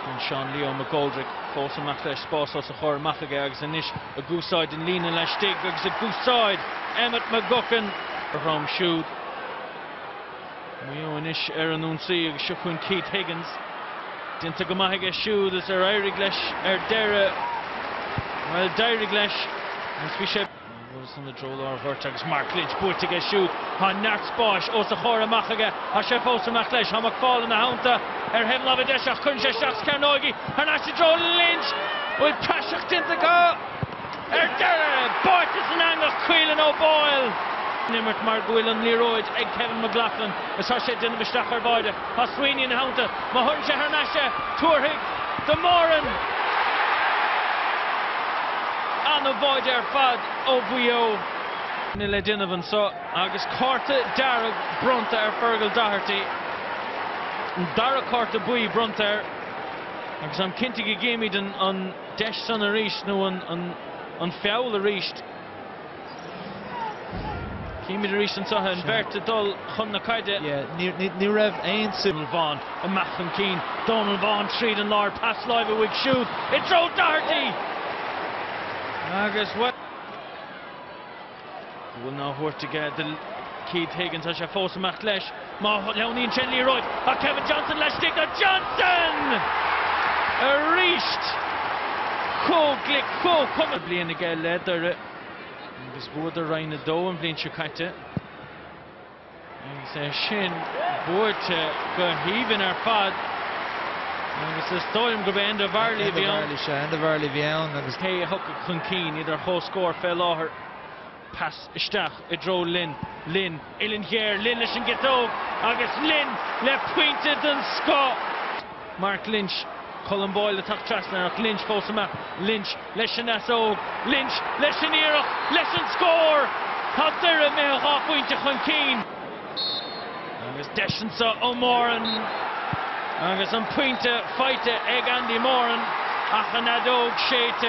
Chugainn Seán Leo McGoldrick fós ag imeacht leis, spás os a chomhair amach aige agus anois ag úsáid an líne laistigh agus ag úsáid Emmet McGuckin. A dhroim siúd. Maigh Eo anois ar an ionsaí agus seo chugainn Keith Higgins. Déanta go maith aige siúd is ar éirigh leis ar deireadh? Bhuel, d'éirigh leis agus bhí sé. Wilson i dtreo lár an ghoirt agus Mark Lynch buaite aige siúd. Tá neart spáis os a chomhair amach aige. Tá sé fós ag imeacht leis. Tá McFaul ina theannta ar thaobh na láimhe deise ach cuireann sé isteach sa chearnóg í. Thar n-ais i dtreo Lynch. Bhfuil praiseach déanta acu ar deireadh? Báite san eangach Caolan O'Boyle. An imirt mar go bhfuil an liathróid ag Kevin McLaughlin is tá sé ag déanamh isteach ar bháide. Tá Sweeney ina theannta. Má chuireann sé thar n-ais é, tabharfaidh do Moran. Ana-bháide ar fad ó Mhaigh Eo. Le déanamh anseo agus cárta dearg bronnta ar Fergal Doherty. An dara cárta buí bronnta air agus táim cinnte go gcífimid an deis san arís nó an feall arís. Címid arís anseo an bheirt ag dul chun na caide. Ní raibh aon Donal Vaughan amach chun cinn. Donal Vaughan tríd an lár, pas láimhe uaidh siúd i dtreo Doherty! Agus bhuel. Go bhfuil á thabhairt aige do Keith Higgins, tá sé fós ag imeacht leis. Má shleamhnaíonn sé an liathróid, tá Kevin Johnson laistigh de Johnson! Arís! Chomh glic, chomh cumasach. Bliain aige le Doire agus bhuadar Roinn 2 an bhliain seo caite. Agus é sin buaite go haoibhinn ar fad. Agus is dóigh liom gurb é Enda Varley a bhí ann. Enda Varley, sea, Enda Varley a bhí ann agus. Cé a thiocfaidh chun cinn, iad ar comhscór fé láthair. Pas isteach i dtreo Lynn. Lynn, uillinn ghéar, Lynn leis an gciotóg agus Lynn le pointe den scoth! Mark Lynch, Colm Boyle ag teacht trasna air ach Lynch fós ag imeacht. Lynch leis an fheasóg. Lynch leis an iarracht, leis an scór! Tá Doire imithe 2 phointe chun cinn. Agus deis anseo ó Moran agus an pointe faighte ag Andy Moran ach an fheadóg séidte.